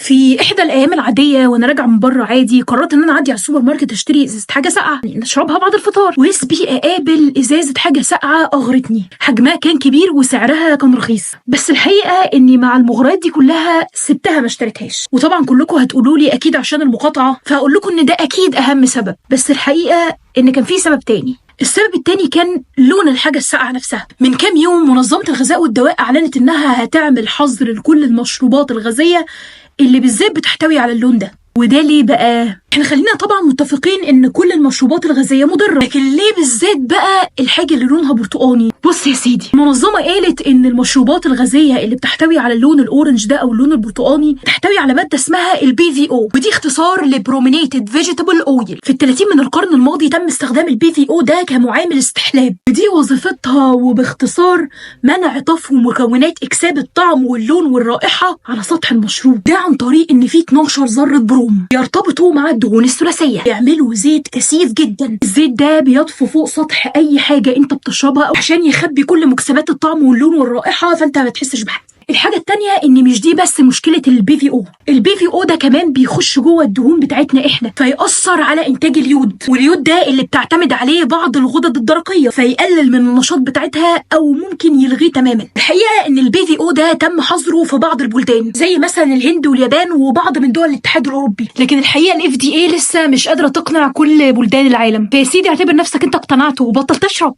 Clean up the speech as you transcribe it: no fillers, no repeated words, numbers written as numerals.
في احدى الايام العادية وانا راجعه من بره عادي، قررت ان انا اعدي على السوبر ماركت اشتري ازازة حاجة ساقعه نشربها بعد الفطار، وإذ بي اقابل ازازة حاجة ساقعه اغرتني، حجمها كان كبير وسعرها كان رخيص. بس الحقيقة اني مع المغريات دي كلها سبتها ما اشتريتهاش. وطبعا كلكم هتقولوا لي اكيد عشان المقاطعة، فهقول لكم ان ده اكيد اهم سبب، بس الحقيقة ان كان في سبب تاني. السبب التاني كان لون الحاجة الساقعة نفسها. من كام يوم منظمة الغذاء والدواء أعلنت إنها هتعمل حظر لكل المشروبات الغازية اللي بالذات بتحتوي على اللون ده. وده ليه بقى؟ احنا خلينا طبعا متفقين ان كل المشروبات الغازية مضرة، لكن ليه بالذات بقى الحاجة اللي لونها برتقاني؟ بص يا سيدي، المنظمة قالت ان المشروبات الغازية اللي بتحتوي على اللون ال orange ده او اللون البرتقاني تحتوي على مادة اسمها ال BVO، ودي اختصار ل brominated vegetable oil. في ال 30 من القرن الماضي تم استخدام ال BVO ده كمعامل استحلاب، ودي وظيفتها وباختصار منع طفو مكونات اكساب الطعم واللون والرائحه على سطح المشروب ده، عن طريق ان في 12 ذره بروم يرتبطوا مع الدهون الثلاثية يعملوا زيت كثيف جدا. الزيت ده بيطفو فوق سطح اي حاجة انت بتشربها عشان يخبي كل مكسبات الطعم واللون والرائحه، فانت ما تحسش بحاجة. الحاجة التانية ان مش دي بس مشكلة ال BVO، ال BVO ده كمان بيخش جوه الدهون بتاعتنا احنا، فيأثر على انتاج اليود، واليود ده اللي بتعتمد عليه بعض الغدد الدرقية، فيقلل من النشاط بتاعتها او ممكن يلغيه تماما. الحقيقة ان ال BVO ده تم حظره في بعض البلدان زي مثلا الهند واليابان وبعض من دول الاتحاد الاوروبي، لكن الحقيقة ال FDA لسه مش قادرة تقنع كل بلدان العالم. فيا سيدي اعتبر نفسك انت اقتنعت وبطل تشرب.